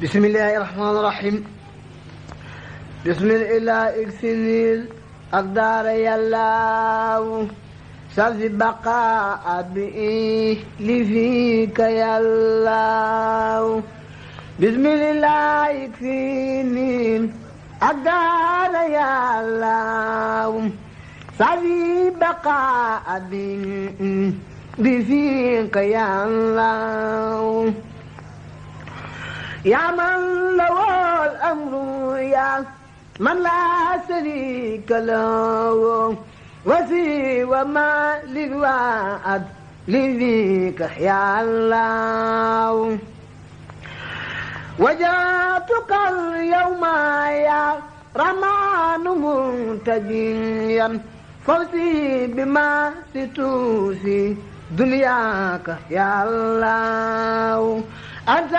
بسم الله الرحمن الرحيم. بسم الله اكسني الأقدار يالله سلف بقاء بإيه لفيك يالله. بسم الله يكفيني الأقدار يالله سلف بقاء بفيك يالله. يا من له الأمر يا من لا شريك له وسوى ما للوعد لذيك يا الله. وجاتك اليوم يا رمان منتجيا فوزي بما ستوفي دنياك يا الله. أنت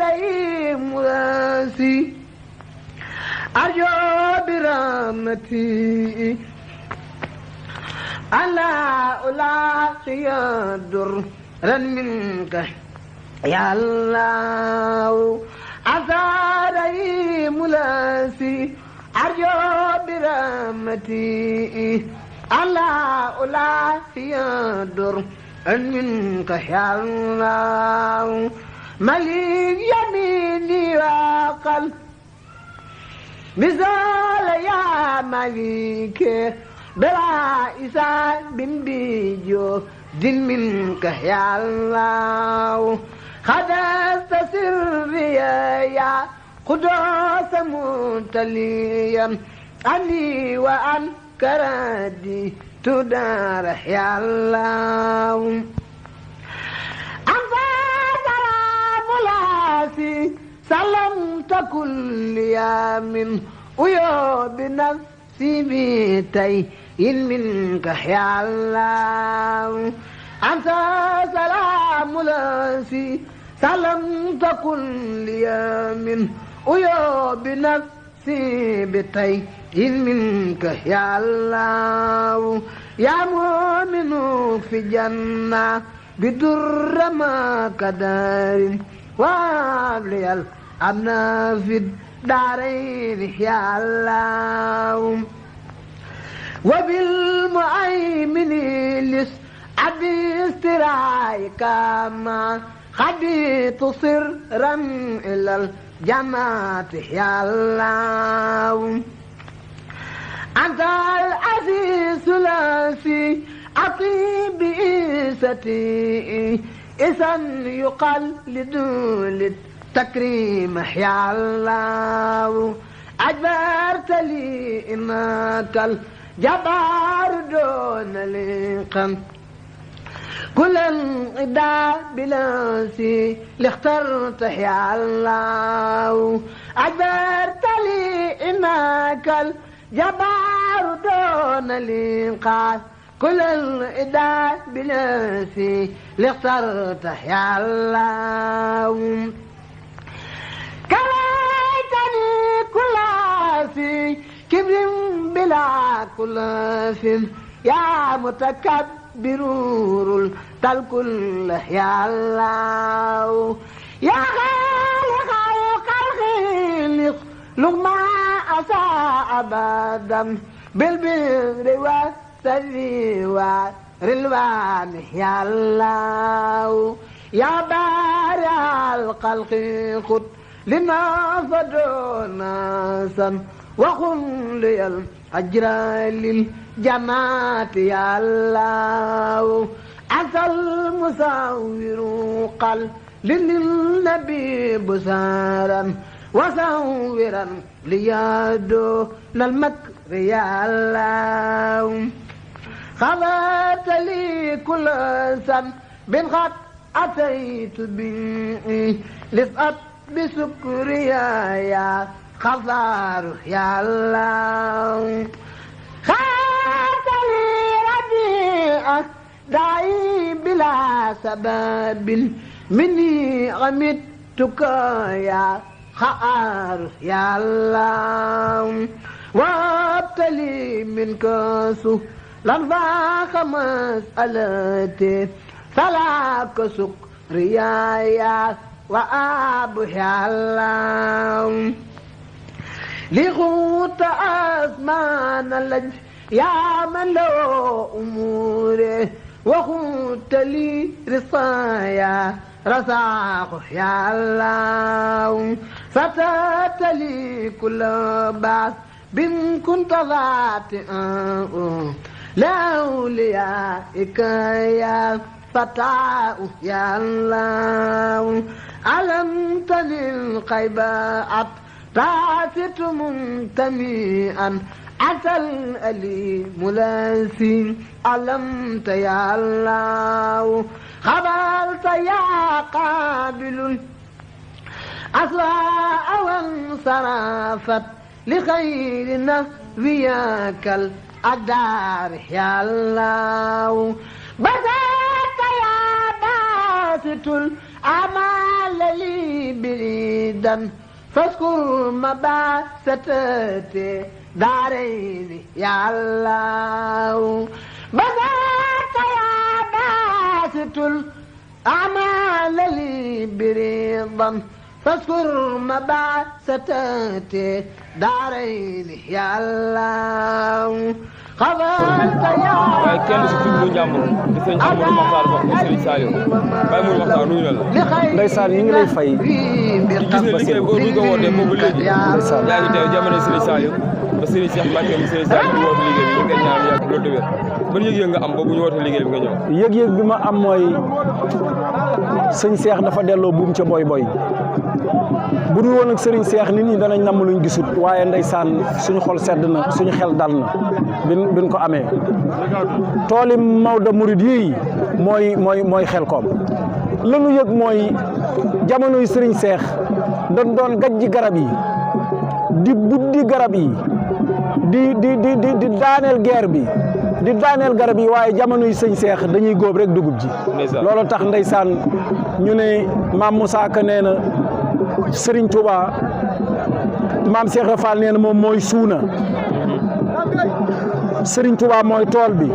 رئيم راسي أرجو برحمتي ألا ألاقي درا منك يا الله. أنت رئيم راسي أرجو برحمتي ألا ألاقي درا منك يا الله. مليك يميني وقل مثال يا مليك بلا إسان بن بيجو دين منك يا الله. خدست سري يا قدوس متليا عني وعن كردي تدار يا الله. سلمت كل يوم ويا بنفسي بيتي منك يا الله. أنت سلام لاسي سلمت كل يوم ويا بنفسي بيتي منك يا الله. يا مؤمن في جنة بدر ما كدار وابلي الأمن في الدارين يا الله. وبالمؤمن لس عبد استرايك ما خديت سرا إلى الجماعة يا الله. أنت العزيز الذي أطيب بإيستي إذن يقال لدول التكريم يا الله. أجبرت لي إنك الجبار دون لقم كل انقضاء بلاسي لاخترت يا الله. أجبرت لي إنك الجبار دون لقم كل الإداء بنفسي لاخترت يا الله. كرهتني كل في كبر بلا كل في يا متكبر الكل يا الله. يا خالق الخالق لما أساء أبدا بالبر سري ورلوان يا الله. يا بارع الخلق خذ لنا فدونا سن وخن لي الأجر للجماعة يا الله. أنت المصور قل للنبي بسارا وصورا ليادو المكر يا الله. خلت لي كل سن بن خط أتيت به لسأت بسكريا يا خضار يا الله. خلت لي رديئة داعي بلا سبب مني غمدتك يا خار يا الله. وابتلي منك سهلا فاق مسألتي فلا كسكريا يا وأب يا الله لغوت أزمان اللج يا من له أموره وخوت لي رصايا رزاق يا الله فتات لي كل بعث بن كنت ذاتئا لأوليائك يا فتاة يا الله علمتني القيبات تعثت منتميئا أتى الأليم لاسي علمت يا الله خبرت يا قابل أسراء وانصرفت لخير نبيك الأدار يا الله بذات يا باسط الأعمال لي بريدا فاذكر مباستي دارين يا الله بذات يا باسط الأعمال لي بريدا فاذكر مباستي دارين يا الله خبرت يا waaye kenn si tudd njàmbur di sëñ Amadou Makhtar Ba mu sëñ Saliou Baye Mourou Makhtar nuyu na la ndeysaan ñu ngi lay fay di gis ne liggéey bu ñu ko wootee boobu léegi yaa ngi teew jamono sëñ Saliou ba sëñ Cheikh Mbacke mu sëñ Saliou ñu woote liggéey bi ñu koy ñaan yàgg loolu wér ban yëg-yëg nga am boobu ñu woote liggéey bi nga ñëw yëg-yëg bi ma am mooy sëñ Cheikh dafa delloo buum ca boy boy bu dul woon ak sëriñ Cheikh nit ñi danañ namm luñ gisut waaye ndeysaan suñu xol sedd na suñu xel dal na bin ko amee tooli Maodo Mouride yi mooy xel koom lanu yëg mooy jamono yu sëriñ Cheikh dañ doon gajji garab yi di buddi garab yi di daaneel geer bi di daaneel garab yi waaye jamono yu sëñ Cheikh dañuy góob rek dugub ji loolu tax ndeysaan ñu ne maam Moussa Ka nee na Serigne Touba maam Cheikh Rafal nee na moom mooy suuna Serigne Touba mooy tool bi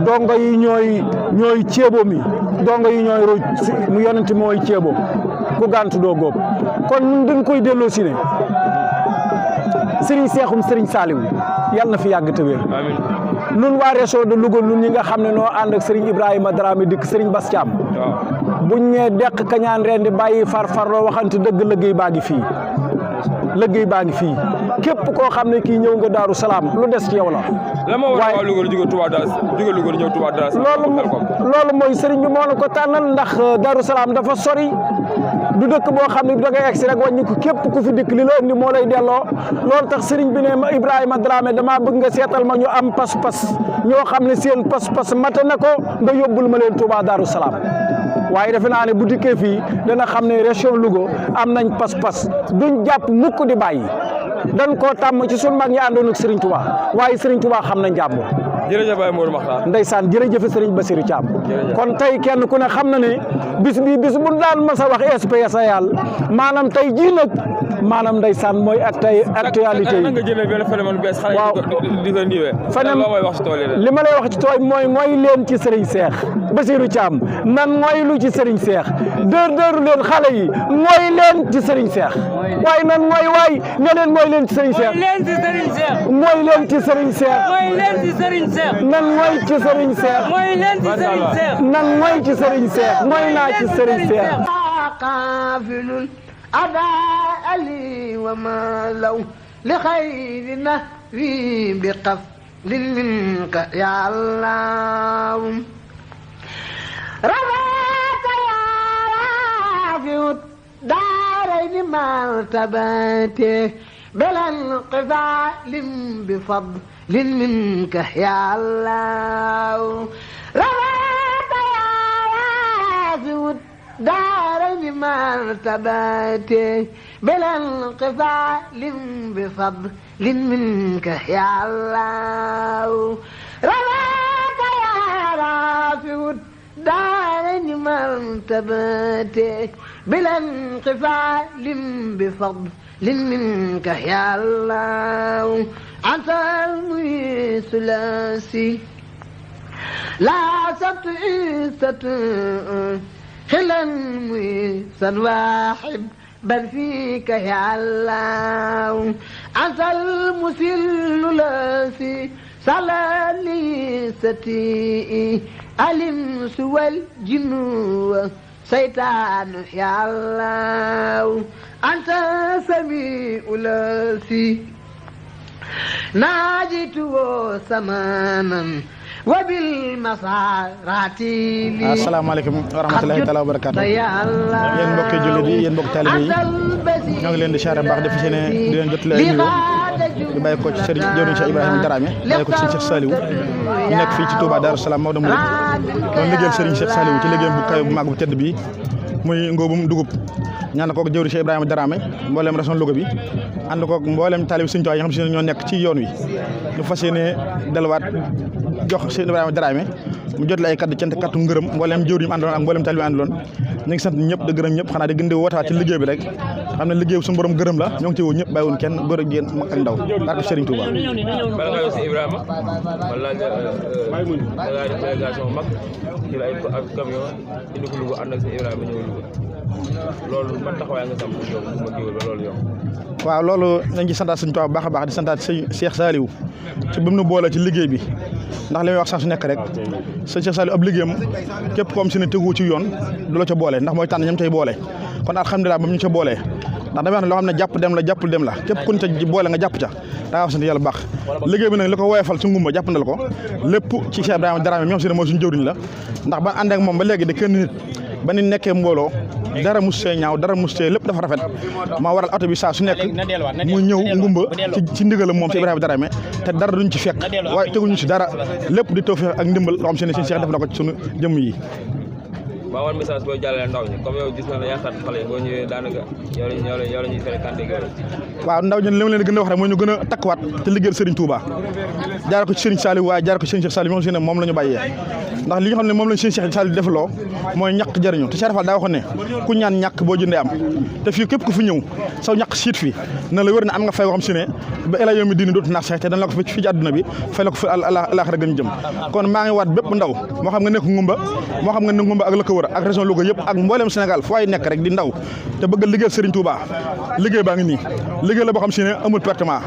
dongo yi ñooy ceebo mi dongo yi ñooy ruuj mu yonent mooy ceebo ku gàntu doo góob kon ñun dañ koy delloo si ne Serigne Cheikhoum Serigne Saliou yàlla na fi yàgg te wér nun waa région de Louga nun ñi nga xam ne noo ànd ak Serigne Ibrahima Dramé dikk Serigne Bass Thiam buñ ñee deq kañaan ren di bàyyi farfarloo waxante dëgg liggéey baa ngi fii képp koo xam ne kii ñëw nga Daaru Salaam lu des ci yow la waaye jóge Louga ñëw Touba Darou loolu mooy Serigne bi moo la ko tànnal ndax Daaru Salaam dafa sori du dëkk boo xam ne da ngay egsi rek wàññi ko képp ku fi dikk li la indi moo lay delloo loolu tax Serigne bi ne ma Ibrahima Dramé damaa bëgg nga seetal ma ñu am pas-pas ñoo xam ne seen pas-pas mate na ko nga yóbbul ma leen Touba Darou Salaam waaye defe naa ne bu dikkee fii dana xam ne région Louga am nañ pas-pas duñ jàpp mukk di bàyyi dañ koo tàmm ci sunu mag ñi àndoon ak Serigne Touba waaye Serigne Touba xam nañ jàmm. jërëjëf Baye Mourou Makhtar. ndeysaan jërëjëf Serigne Bassirou Thiam. kon tey kenn ku ne xam na ne bis bu daan mas a wax SPS yàlla maanaam tey jii nag maanaam ndeysaan mooy actualité yi. nga jëlee benn phénomène bees xale di ko niwee. li ma lay wax ci tool mooy mooy leen ci Serigne Cheikh Bassirou Thiam nan mooy lu ci Serigne Cheikh dëru leen xale yi mooy leen ci Serigne Cheikh waaye nan mooy waay ne leen mooy leen ci Serigne Cheikh. mooy leen ci Serigne Cheikh. nan mooy ci Serigne Cheikh. nan mooy ci Serigne Cheikh mooy naa ci Serigne Cheikh. قافل أداء لي وما لو لخير نهري بقفل منك يا الله رضاك يا رافع الدارين مرتبته بلا انقفال بفضل منك يا الله رضاك يا رافع دارين مرتبته بلا انقفال بفضل منك يا الله رضاك يا رافع دارين مرتبته بلا انقفال بفضل منك يا الله أنت المعيس الثلاثي لا سبت عيسة خلا ميسا واحد بل فيك يا الله أنت المسل لاسي سلالي ستي الإنس والجن والشيطان يا الله أنت سميع لاسي ناجيته سمانا وبالمسارات لي السلام عليكم ورحمة الله تعالى وبركاته yéen mbokki jullit yi yéen mbokki taalibe yi ñoo ngi leen di siyaare baax def ci ne di leen jotale ay nuyoo di bàyyi ko ci sëriñ jëwriñ Cheikh Ibrahima Darame bàyyi ko ci Cheikh Saliou ñu nekk fii ci Touba Darou Salam Maodo Mouride doon liggéeyal sëriñ Cheikh Saliou ci liggéeyam bu kaw bu màgg bu tedd bi muy ngóobum dugub ñaan ko jëwriñ Cheikh Ibrahima Darame mboolem région Louga bi ànd ko mboolem taalibe Sëriñ Tuubaa yi nga xam si ñoo nekk ci yoon wi ñu fas yéene delluwaat jox Cheikh Ibrahima Darame mu jot la ay kaddu cant kattu ngërëm mboolem jëwriñ yi àndoon ak mboolem taalibe yi àndoon ñu ngi sant ñëpp di gërëm ñëpp xanaa di gën di wootaat ci liggéey bi rek xam ne liggéey bi suñu borom gërëm la ñoo ngi ci woo ñëpp bàyyiwuñ kenn góor ak jigéen mag ak ndaw barke Serigne Touba. bala nga si Ibrahima wala da ngaa def délégation mag jël ay camion indi ko Louga ànd ak si Ibrahima ñëw Louga loolu man taxawaay nga sam yow bu ma kiiwul ba loolu yow. waaw loolu nañ ci santaat Serigne Touba bu baax a baax di santaat sëñ Cheikh Saliou ci bi mu nu boole ci liggéey bi ndax li may wax saa su nekk rek sëñ Cheikh Saliou ab liggéeyam képp comme si ne tegu ci yoon du la ca boole ndax mooy tànn ñam cay boole kon alhamdulilah ba mu ñu ca boolee ndax damay wax ne loo xam ne jàpp dem la jàppul dem la képp ku ñu ca boole nga jàpp ca daa wax sant yàlla baax liggéey bi nag li ko woyofal ci ngumba jàpp ndal ko lépp ci Cheikh Ibrahima Darame mi nga xam si ne mooy suñu jëwriñ la ndax ba ànd ak moom ba léegi de kenn nit ba ni nekkee mbooloo dara mus see ñaaw dara mus see lépp dafa rafet maa waral oto bi saa su nekk mu ñëw ngumba ci ndigalam moom Cheikh Ibrahima Darame te dara duñ ci fekk waaye teguñu ci dara lépp di tawfeex ak ndimbal loo xam se ne seen Cheikh def na ko ci sunu jëmm yi. waaw wan message booy jàllale ndaw ñi comme yow gis na ne yaa sant xale yi boo ñëwee daanaka yow la ñuy fréquenté waaw ndaw ñi li ma leen gën a wax rek mooy ñu gën a takkuwaat te liggéeyal Serigne Touba jaar ko ci Serigne Saliou waaye jaar ko ci Serigne Cheikh Saliou moom si ne moom la ñu bàyyee ndax li nga xam ne moom lañ Serigne Cheikh Saliou defloo mooy ñàkk jëriñu te Cheikh Fall daa waxoon ne ku ñaan ñàkk boo jëndee am te fii képp ku fi ñëw saw ñàkk siit fi na la wér ne am nga fay boo xam si ne ba ela yow mi diini dootu naax sax te dañ la ko fii ci àdduna bi fay la ko fi àllaaxira gën jëm kon maa ngi waat bépp ndaw moo xam nga nekk ngumba moo xam nga nekk ngumba ak la ko wër ak région Louga yëpp ak mboolem Sénégal fu waay nekk rek di ndaw te bëgg a liggéeyal Serigne Touba liggéey baa ngi nii liggéey la boo xam si ne amul pertement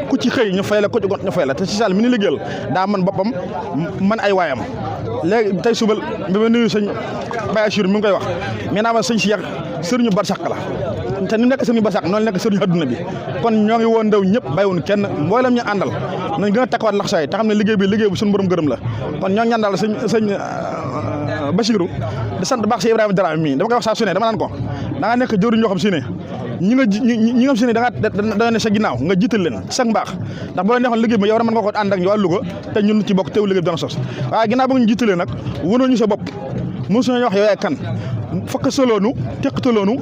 ku ci xëy ñu fay la ku ci gont ñu fay la te si sal mi ni liggéeyal daa man boppam man ay waayam léegi tey subal bi ma nuyu sëñ Baye Assir mi ngi koy wax mais naa ma sëñ si yàq sëriñu barsàq la te ni nekk sëriñu barsàq noonu nekk sëriñu adduna bi kon ñoo ngi woon ndaw ñëpp bàyyiwuñ kenn mboolem ñu àndal nañ gën a takkawaat laxsaay te xam ne liggéey bi liggéey bu suñu borom gërëm la kon ñoo ngi ñaan daal sëñ Bassirou di sant baax si Ibrahima Darame mii dama koy wax saa su ne dama naan ko da nga nekk jëriñ ñoo xam si ne ñi nga xam si ne da ne sa ginnaaw nga jiital leen ci sax mbaax ndax boo la neexoon liggéey bi yow mën nga ko ànd ak ñu waa Louga te ñun ci bokk teew liggéey bi dana sos waaye ginnaaw ba nga ñu jiitalee nag wënoo ñu sa bopp mosu ñu wax yow yaay kan fakk soloonu teqtaloonu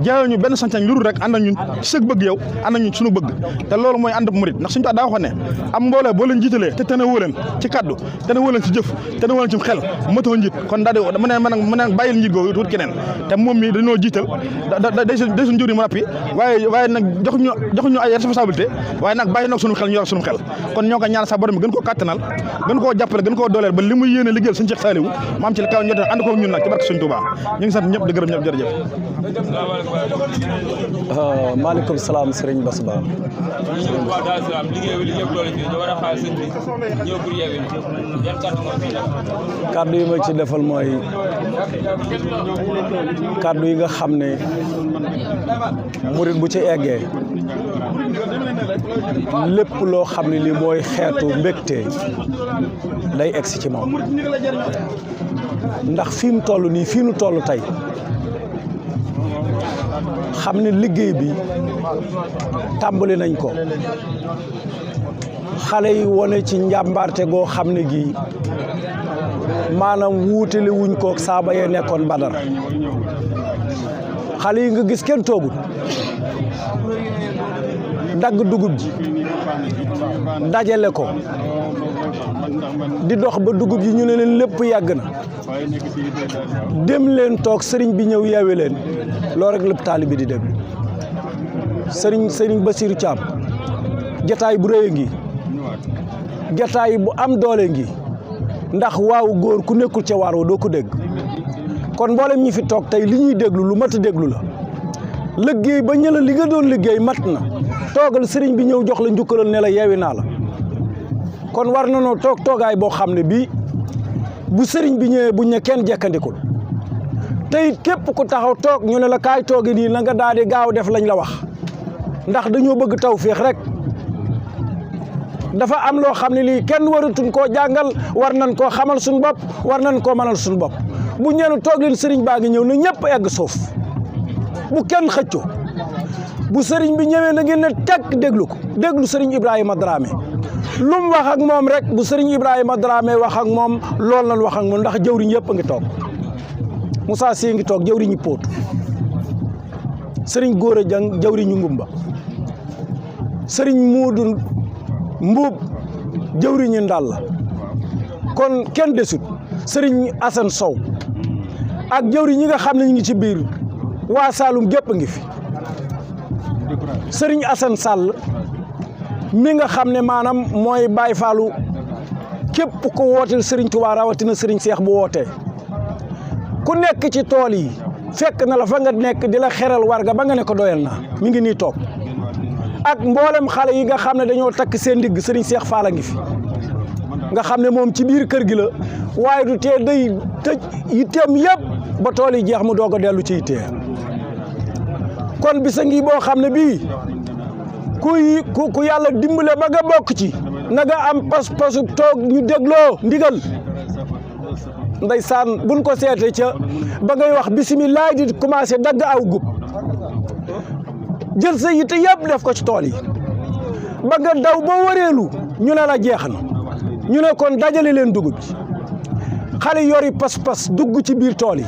jaayoo ñu benn santañ lu dul rek ànd ak ñun sëg bëgg yow ànd ak ñun suñu bëgg te loolu mooy ànd bu murit ndax suñu daa waxoon ne am mbooloo boo leen jiitalee te tene woo leen ci kaddu tene woo leen ci jëf tene woo leen ci xel matoo njiit kon daal di mën a bàyyil njiit googu tuut keneen te moom mi dañoo jiital day suñu jur yi mu nappi waaye nag joxuñu ay responsabilité waaye nag bàyyi nag suñu xel ñu yor suñu xel kon ñoo ko ñaan sax borom bi gën koo kàttanal gën koo jàppale gën koo dooleel ba li muy yéene liggéeyal sëñ Cheikh Saliou ma am ci la kaw ñoo ànd ko ñun nag ci barke sëñ Touba ñu ngi sant ñëpp di gërëm ñëpp jërëjëf. maaleykum salaam Serigne Bass Ba. waaw daal salaam liggéey bi li ñëpp doole fii ñu war a xaar sëñ bi ñëw pour yeewi yan kàddu moo ci def. kàddu yi ma ci defal mooy kàddu yi nga xam ne murit bu ci eggee lépp loo xam ne li mooy xeetu mbégte day egsi ci moom ndax fi mu toll nii fii nu toll tey xam ne liggéey bi tàmbali nañ ko xale yi wane ci njàmbaarte goo xam ne gii maanaam wuutale wuñ koog saaba yee nekkoon Badar xale yi nga gis kenn toogul dagg dugub ji dajale ko di dox ba dugub ji ñu ne leen lépp yàgg na dem leen toog sëriñ bi ñëw yeewe leen loolu rek lépp taalibe bi di dem sëriñ Bassirou Thiam jataay bu rëy ngi jataay bu am doole ngi ndax waaw góor ku nekkul ca waar wa doo ko dégg kon mboolem ñi fi toog tey li ñuy déglu lu mat a déglu la liggéey ba ñëla li nga doon liggéey mat na toogal sëriñ bi ñëw jox la njukkalal ne la yeewi naa la kon war na noo toog toogaay boo xam ne bii bu sëriñ bi ñëwee buñ ne kenn jekkandikul te it képp ku taxaw toog ñu ne la kaay toogi nii na nga daal di gaaw def lañ la wax ndax dañoo bëgg tawféex rek dafa am loo xam ne lii kenn waratuñ koo jàngal war nañ koo xamal suñu bopp war nañ koo mënal suñu bopp bu ñeenu toog leen sëriñ baa ngi ñëw na ñëpp egg suuf bu kenn xëccoo bu sëriñ bi ñëwee na ngeen ne tekk déglu ko déglu sëriñ Ibrahima Dramé lu mu wax ak moom rek bu sëriñ Ibrahima Dramé wax ak moom loolu lañ wax ak moom ndax jëwriñ yëpp a ngi toog Moussa Sy ngi toog jëwriñu Potou sëriñ Gora Dieng jëwriñu Ngumba sëriñ Muudu Mbuub jëwriñu Ndalla kon kenn desut sëriñ Assane Sow ak jëwriñ ñi nga xam ne ñu ngi ci biir waa Saalum gépp a ngi fi sëriñ Assane Sall mi nga xam ne maanaam mooy Baay Faalu képp ko wooteel sëriñ Tuubaa rawatina sëriñ Seex bu wootee ku nekk ci tool yi fekk na la fa nga nekk di la xeral warga ba nga ne ko doyal naa mi ngi nii toog ak mboolem xale yi nga xam ne dañoo takk seen ndigg sëriñ Seex Faal a ngi fi nga xam ne moom ci biir kër gi la waaye du tee day tëj yitteem yëpp ba tool yi jeex mu doog a dellu ci yittee kon bisa ngi boo xam ne bii ku yàlla dimbale ba nga bokk ci na nga am pas-pasu toog ñu dégloo ndigal ndeysaan buñ ko seete ca ba ngay wax bisimilah di commencé dagg aw gub jël sa yitte yëpp def ko ci tool yi ba nga daw ba wareelu ñu ne la jeex na ñu ne kon dajale leen dugub ji xale yori pas-pas dugg ci biir tool yi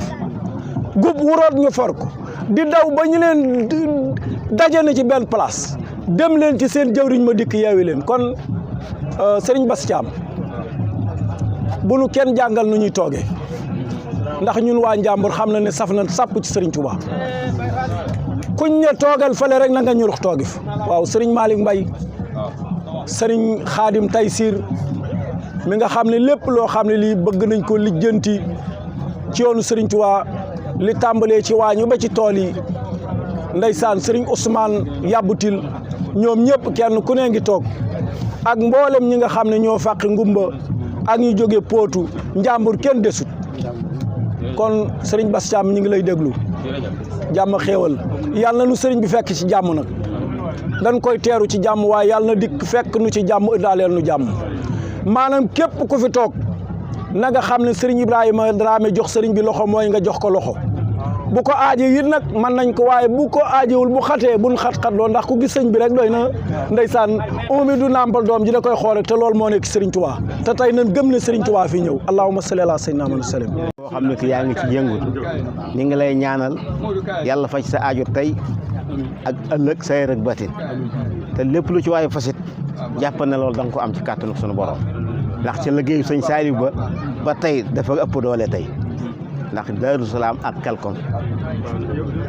gub wuroot ñu for ko di daw ba ñu leen daje na ci benn place dem leen ci seen jawriñ ma dikk yeewi leen kon Serigne Bass Thiam bu nu kenn jàngal nu ñuy toogee ndax ñun waa Njàmbur xam na ne saf na sàpp ci Serigne Touba kuñ ne toogal fële rek na nga ñurux toogi fa waaw Serigne Malick Mbaye Serigne Khadim Taysir mi nga xam ne lépp loo xam ne lii bëgg nañ ko lijjanti ci yoonu Serigne Touba li tàmbalee ci waañu ba ci tool yi ndeysaan Serigne Ousmane Yabutil ñoom ñëpp kenn ku ne ngi toog ak mboolem ñi nga xam ne ñoo fàqi ngumba ak ñu jóge Potou Njàmbur kenn desut kon Serigne Bass Thiam ñu ngi lay déglu jàmm xéewal yàlla na nu sëriñ bi fekk ci jàmm nag dañ koy teeru ci jàmm waaye yàlla na dikk fekk nu ci jàmm ëddaaleel nu jàmm maanaam képp ku fi toog na nga xam ne Serigne Ibrahima Dramé jox sëriñ bi loxo mooy nga jox ko loxo bu ko aaje it nag mën nañ ko waaye bu ko aajewul bu xatee buñ xat-xat loo ndax ku gis sëñ bi rek doy na ndeysaan umi du nàmpal doom ji da koy xool te loolu moo nekk Serigne Touba te tey nañ gëm ne Serigne Touba fi ñëw allahumma salli ala sayyidina Muhammad sallam boo xam ne que yaa ngi ci yëngu ñu ngi lay ñaanal yàlla faj sa aajo tey ak ëllëg say rek batin te lépp lu ci waaye fasit jàpp ne loolu da nga ko am ci kàttanu sunu borom ndax ci liggéeyu sëñ Saliou ba tey dafa ëpp doole tey ndax Darou Salaam ak Xelkom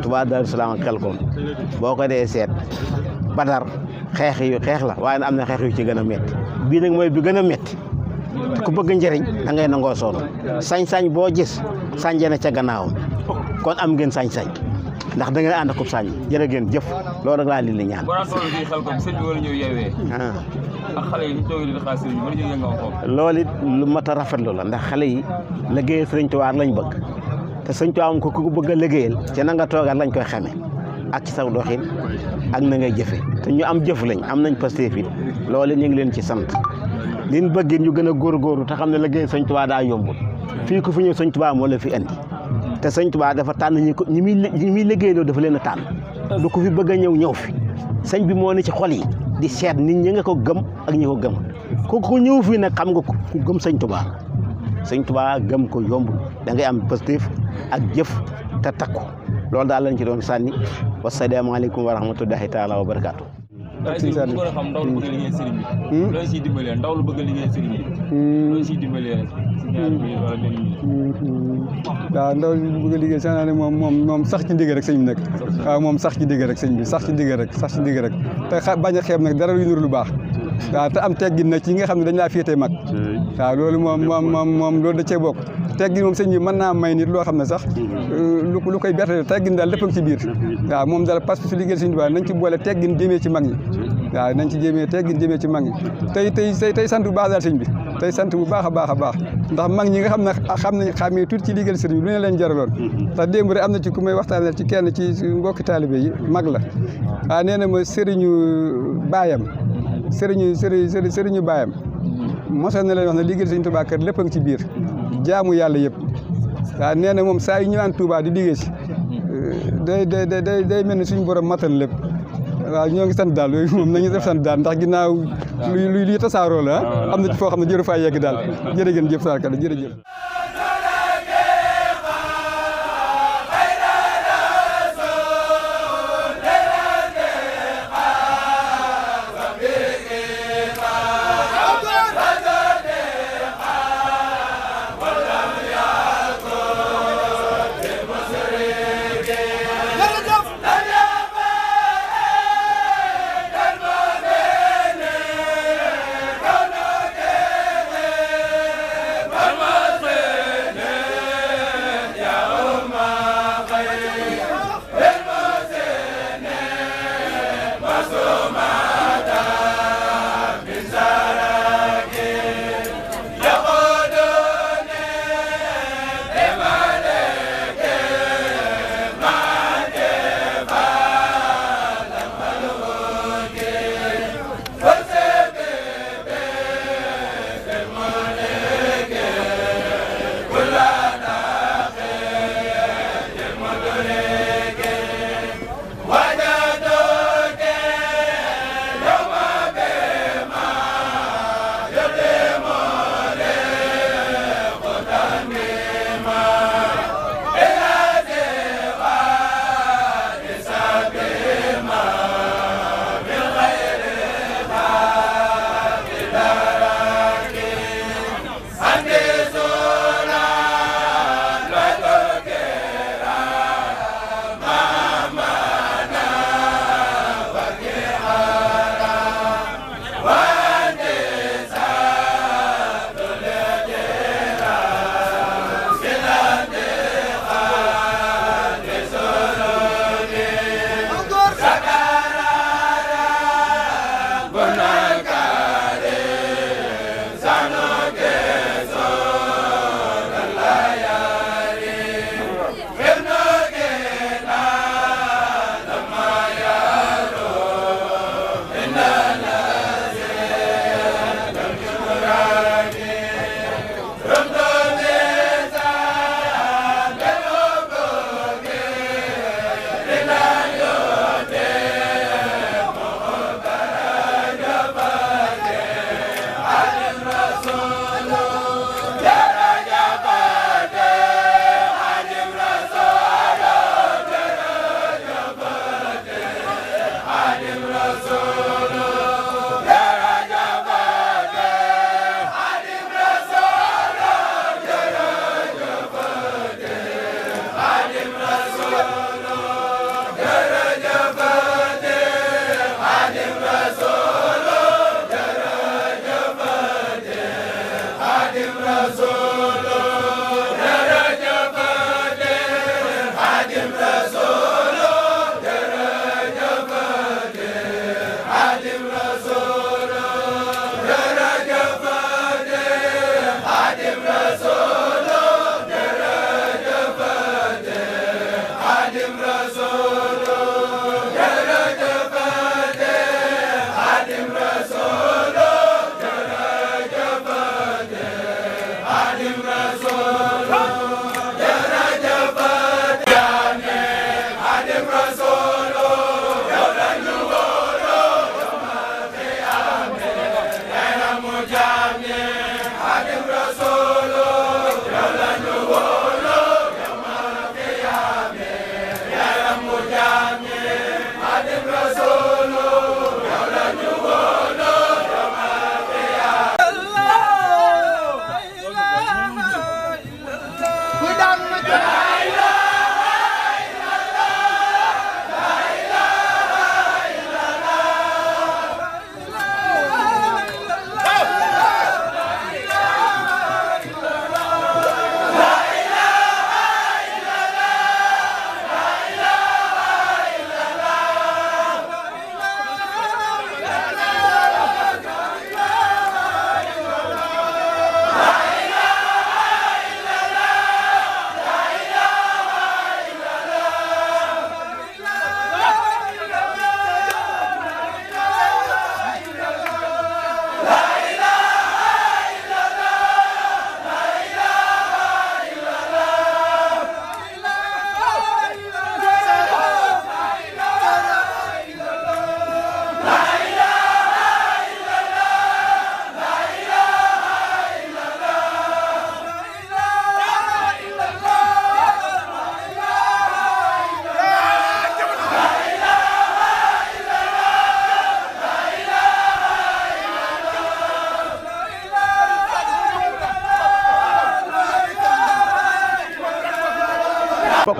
Touba Darou Salaam ak Xelkom boo ko dee seet Badar xeex la waaye am na xeex yu ci gën a métti bii nag mooy bi gën a métti te ku bëgg njëriñ da ngay nangoo sonn sañ-sañ boo gis sànje na ca gannaawam kon am ngeen sañ-sañ ndax da ngeen ànd ak sañ jërë ngeen jëf loolu rek laa leen di ñaan. ak xale yi ñu toog di xaar sëriñ bi mën nañu yëngal loolu it lu mat a rafetlu la ndax xale yi liggéeyal sëriñ Tuubaa lañ bëgg te sëriñ Tuubaa am ko ku bëgg a liggéeyal ci na nga toogaat lañ koy xame ak ci saw doxin ak na ngay jëfe te ñu am jëf lañ am nañ Pastef it loolu ñu ngi leen ci sant liñ bëgg ñu gën a góorgóorlu te xam ne liggéeyal sëriñ Tuubaa daa yombul fii ku fi ñëw sëriñ Tuubaa moo la fi andi te sëriñ Tuubaa dafa tànn ñi muy liggéeyloo dafa leen a tànn du ko fi bëgg a ñëw fi sëñ bi moo ne ci xol yi di seet nit ñi nga ko gëm ak ñi ko gëm ko ñëw fii nag xam nga ku gëm sëñ Tuubaa gëm ko yomb da ngay am positif ak jëf te takku loolu daal lañ ci doon sànni wasalaamaaleykum wa rahmatullahi taala wa barakaatu. xam ndaw lu bëgg a liggéey sëriñ bi loolu siy dimbalee ndaw lu bëgg a liggéey sëriñ bi loolu siy dimbalee waaw ndaw lu bëgg a liggéey sax naa ne moom sax ci digg rek sëñ bi nag waaw moom sax ci digg rek sëñ bi sax ci digg rek te bañ a xeeb nag dara lu nuru lu baax waaw te am teggin nag ci nga xam ne dañ laa féetee mag waaw loolu moom loolu da cee bokk teggin moom sëñ bi mën naa may nit loo xam ne sax lu koy berte teggin daal lépp a ngi ci biir waaw moom daal parce que su liggéey sëñ Tuubaa nañ ci boole teggin jëmee ci mag ñi waaw nañ ci teggin jëmee ci mag ñi tey sant bu baax daal sëñ bi tey sant bu baax a baax a baax ndax mag ñi nga xam ne xamee tuuti ci liggéeyal sëriñ bi lu ne leen jaraloon ndax démb rek am na ci ku may waxtaanal ci kenn ci mbokki taalibe yi mag la waaw nee na ma sëriñu baayam mosoon na leen wax ne liggéeyal sëriñ Tuubaa kër lépp a ngi ci biir jaamu yàlla yëpp waaw nee na moom saa yu ñëwaan Tuubaa di liggéey si day mel ni suñu borom matal lépp waaw ñoo ngi sant daal yooyu moom nañu def sant daal ndax ginnaaw luy tasaaroo la am na ci foo xam ne jëru faa yegg daal jërëjëf jëf saakala jërëjëf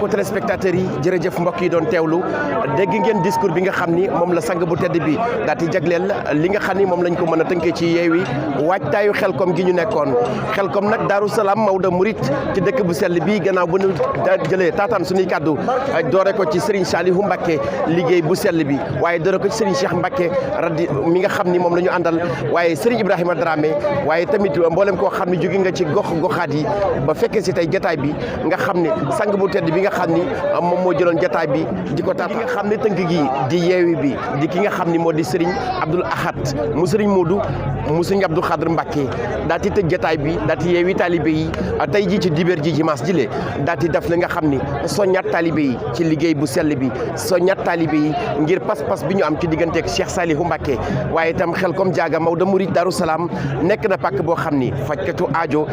mbokku téléspectateurs yi jërëjëf mbokk yi doon teewlu dégg ngeen discours bi nga xam ni moom la sang bu tedd bi daal di jagleel li nga xam ni moom lañ ko mën a tënkee ci Yewwi waajtaayu Xelkom gi ñu nekkoon Xelkom nag Daaru Salaam Maodo Mouride ci dëkk bu sell bi gannaaw bu ñu jëlee taataan suñuy kàddu doore ko ci Serigne Saliou Mbacké liggéey bu sell bi waaye doore ko ci Serigne Cheikh Mbacké radi mi nga xam ni moom la ñu àndal waaye Serigne Ibrahima Dramé waaye tamit mboolem koo xam ni jóge nga ci goxaat yi ba fekkee si tey jataay bi nga xam ne sang bu tedd bi nga xam ni moom moo jëloon jataay bi di ko taat nga xam ne tënk gi di Yewwi bi di ki nga xam ni moo di Serigne Abdoul Ahad mu Serigne Modou mu Serigne Abdou Khadre Mbacké daa di tëj jataay bi daa di yeewi talibé yi tey ji ci dibéer ji dimanche jile daa di def li nga xam ni soññaat talibé yi ci liggéey bu sell bi soññaat talibé yi ngir pas-pas bi ñu am ci digganteeg Cheikh Saliou Mbacké waaye itam Xelkom Jaaga Maodo Mouride Darou Salaam nekk na pàkk boo xam ni fajkatu aajo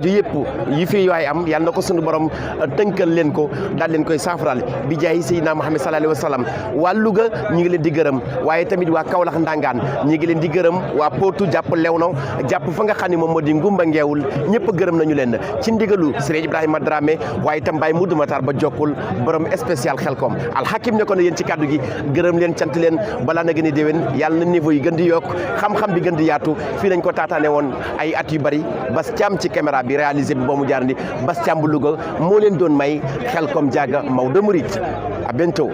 yëpp yi fi waay am yàlla na ko sunu borom tënkal leen ko daal leen koy saafaraal bi jaay Seydina Muhammad sallallahu alayhi wa sallam waa Louga ñi ngi leen di gërëm waaye tamit waa Kaolack Ndangaan ñi ngi leen di gërëm waa Potou jàpp Lewno jàpp fa nga xam ne moom moo di Ngumba Ngeewul ñëpp gërëm nañu leen ci ndigalu Serigne Ibrahima Dramé waaye itam Baye Moudou Matar ba jokkul borom spécial Xelkom alxakim ne ko ne yéen ci kaddu gi gërëm leen cant leen balaa na gën a déwén yàlla na niveau yi gën di yokk xam-xam bi gën di yaatu fii lañ ko taataane woon ay at yu bari Bas Thiam ci caméra bi réalisé bi ba mu jaar ni Bas Thiam bu Louga moo leen doon may Xelkom Jaaga Maodo Mouride à bientôt.